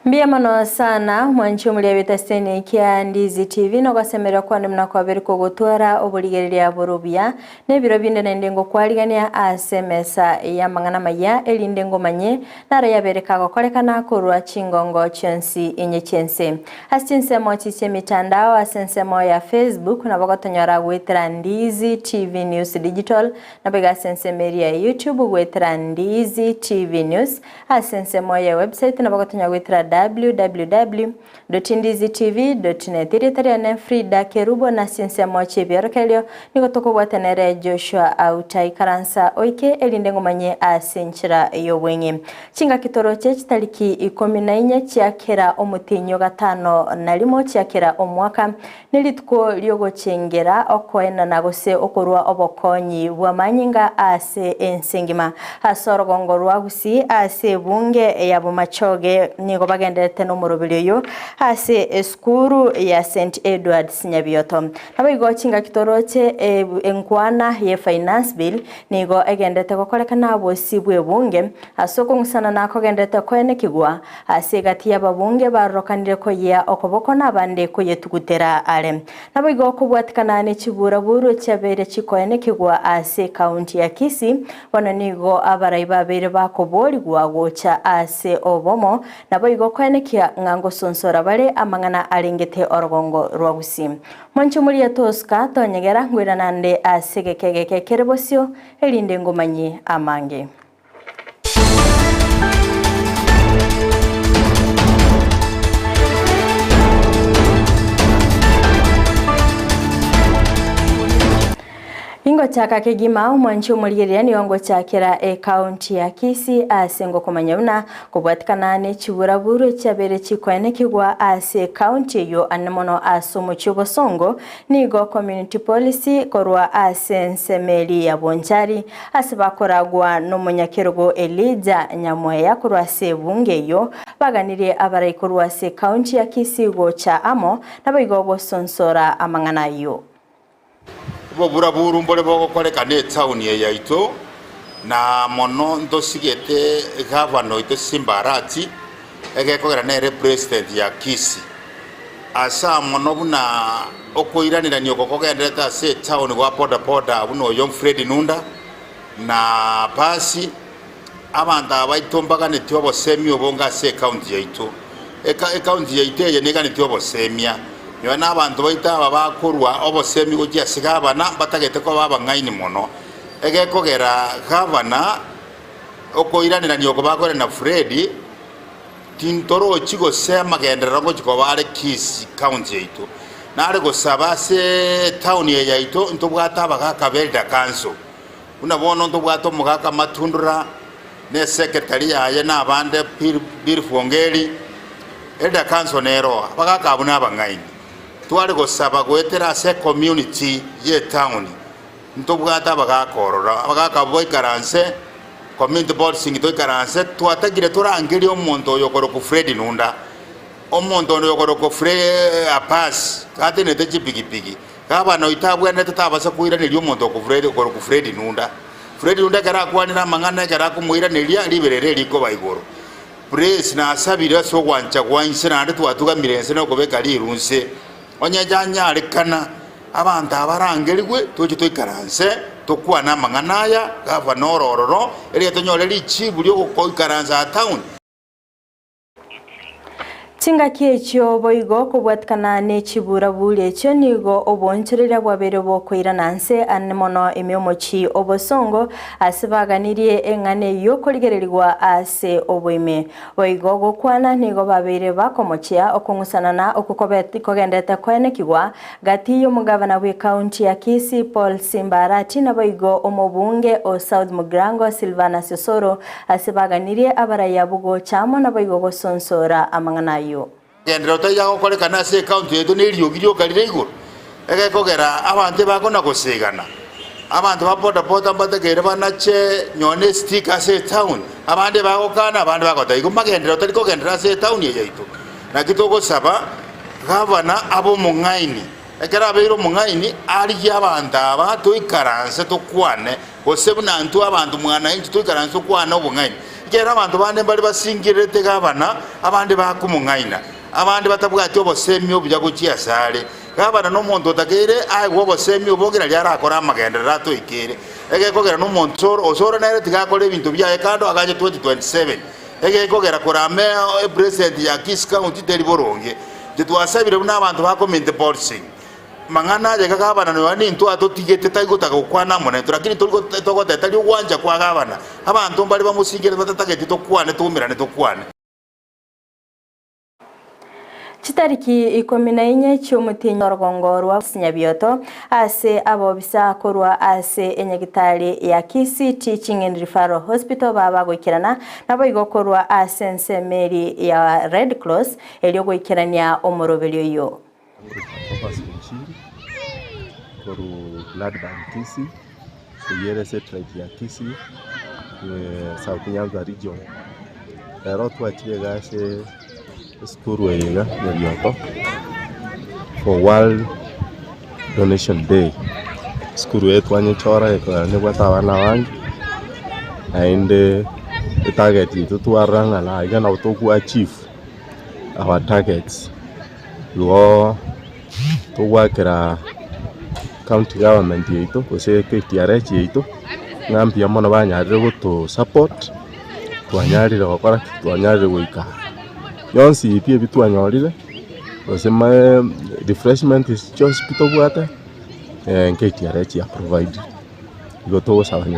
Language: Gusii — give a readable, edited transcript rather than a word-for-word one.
Mbuya mono sana mwanchi omoria b'etaseni kia Ndizi TV nogosemeria kwane buna kwabere kogotwara oborigereria bore obuya na ebiro binde naende ngokwarigania ase emesa y'amang'ana amaya erinde ngomanye naro yabere kagokorekana korwa chingongo chionsi inye chi'ense. Ase chinsemo chi chi'emitandao ase ensemo ya Facebook nabo gotonyora goetera Ndizi TV News Digital nabo iga ase ensemo eria ya YouTube goetera Ndizi TV News Ase ensemo ye website nabo gotonya goetera www.ndizitv.net. Erieta riane Frida Kerubo na ase ensemo chi'ebiorokererio nigo tokobwata nere Joshua Auta. Ikaransa oike erinde ngomanye ase enchera y'obweng'e. Chingaki toroche chitariki ikomi na inye chia kera omotienyi o gatano na rimo chia kera omwaka Nerituko riogochengera okoenana gose okorua obokonyi bw'amanyinga ase ense engima. Ase orogongo rwa Gusii ase ebunge ya Bomachoge nigo bagendererete nomoroberi oyo ase esukuru ya St Edwards Nyabioto. Naboigo chingaki toroche enkwana ye Finance Bill nigo egendererete gokorekana bosio bw'ebunge ase okong'usana nakogendererete koenekigwa Ase egati y'ababunge barorokanire koyia okoboko na abande koyetugutera are. Naboigo kobwatikana ne chiburaburu chiabeire chikoenekigwa ase ekaunti ya Kisii, bono nigo abarai babeire bakoborigwa gocha ase obomo, naboigo koenekia ng'a ngosonsora bare amang'ana arengete orogongo rwa Gusii. Mwanche omoria tosuka tonyegera ngoirana nde ase egeka egeke kere bosio, erinde ngomanyie amange. Ingochaka kegima omwanchi omorigereria nigo ngochakera ecounty ya Kisii ase ngokomanya buna kobwatikana ne chiburaburu echiabeire chikoenekigwa ase ecounty eyio ane mono ase omochie obosongo nigo community policy korwa ase ensemo eria ya Bonchari Ase bakoragwa nomonyakerogo Elijah Nyamweya korwa ase ebunge eyio, baganirie abarai korwa ase ekaunti ya Kisii gocha amo naboigo gosonsora amang'ana ayio. Oboburaburu mbore bogokorekana etaoni eye yaito, na mono ntosigete gavana oito Simba Arati, egekogera nere president ya Kisii. Ase amo mono buna okoiranerania oko kogendererete ase etaoni gwa boda boda buna oyo Fred Nunda na Pasi, abanto aba baito mbaganetie obosemia obonge ase ecounty yaito. Ecounty yaito eye neganetie obosemia, nonya na abanto baito aba bakorwa obosemia gochia ase gavana mbatagete koba abang'aini mono. Egekogera gavana okoiranerania oko bakoirana Fred, Tintorochi gose amagenderero ngochia koba are Kisii county yaito. Nare gosaba ase etown eye yaito ntobwate abagaka be Elder Council. Buna bono ntobwate omogaka Matundura ne esecretary yaye na abande Bill Fwongeri, Elder Council nere oo. Abagaka abwo na abang'aini. Tware gosaba goetera ase ecommunity ye etown Ntobwate abagaaka ororo, abagaaka abwo baikaranse, community policing toikaranse, twatagire torangerie omonto oyo okorokwa Fred Nunda, omonto onde okorokwa Fre Apass, gatenenete chipigipigi, gavana oito abwenerete tabasa koiraneria omonto oko Fred okorokwa Fred Nunda. Fred Nunda ekero akwanire amang'ana ekero akomoiraneria, riberera erikoba igoro. Praise nasabire ase ogwancha gwa inse naende twatugamire inse na okobeka riru inse, onye janyarekana. Abanto aba barangerigwe, toche toikaranse, tokwane amang'ana aya, gavana ore ororo, erio tonyore richibu ri'ogoikaransa aa town. Chingaki echio boigo kobwatikana ne chiburaburi echio nigo oboonchoreria bwabeire bokoirana nse ane mono ime omochie obosongo ase baganirie eng'ana eyio korigererigwa ase oboime. Boigo gokwana nigo babeire bakomochia okong'usanana okwo kogenderete koenekigwa gati y'omogavana bw'ekaunti ya Kisii Paul Simba Arati naboigo omobunge o South Mugirango Silvanus Osoro ase baganirie abarai abwo gocha amo naboigo gosonsora amang'ana ayio. Genderera otaiyo agokorekana ase ekaunti yaito neriogi rioka rire igoro, egekogera abanto ebakona gosegana. Abanto ba boda boda mbategeire banache nonye ne estick ase etown, abande bagokana abande bagoteba igo magenderero tari kogenderera ase etown eye yaito. Naki togosaba gavana abe omong'aini, ekero abeire omong'aini arigie abanto aba toikaranse tokwane, gose buna intwe abanto mwananchi toikaranse tokwane obong'aini. Ekiagera abanto bande mbare basingererete gavana, abande bakomong'aina, abande batabwati obosemi obuya gochia asare. Gavana nomonto otakeire aegwe obosemi oboge nario arakore amagenderero atoikeire. Egekogera nomonto osore nere tiga akore ebinto biaye kando agache 2027. Egekogera korame epresident ya Kisii County teri boronge. Inche twasabire buna abanto ba community policing. Mang'ana aye iga gavana nonya nintwe atotigete tari gotaka gokwana amo naintwe lakini tori togoteba tari ogwancha kwa gavana. Abanto mbare bamosingerete batatageti tokwane toumerane tokwane. Chitariki ikomi na inye chi'omotienyi orogongo rwa Nyabioto ase abobisa korwa ase enyagitari ya Kisii Teaching and Referral Hospital baba goikerana naboigo korwa ase ensemo eri ya Red Cross erio goikerania omoroberio oyio. Thomas Muchiri korwa Blood Bank Kisii, eyio ere satellite ya Kisii, South Nyanza region. Rero twachire iga ase esukuru eye iga Nyabioto for World Donation Day. Esukuru eye twanyechora ekero nebwate abana abange, naende etarget yaito twarora ng'a na iga nabo togo achieve our targets. Igo togoakera county government yaito gose KTRH yaito ng'a mbuya mono banyarire goto support, twanyarire gokora ki? Twanyarire goika aa. Bionsi pi ebi twanyorire gose refreshment chionsi pi tobwate KTRH ya provide. Igo togosaba Nyasaye.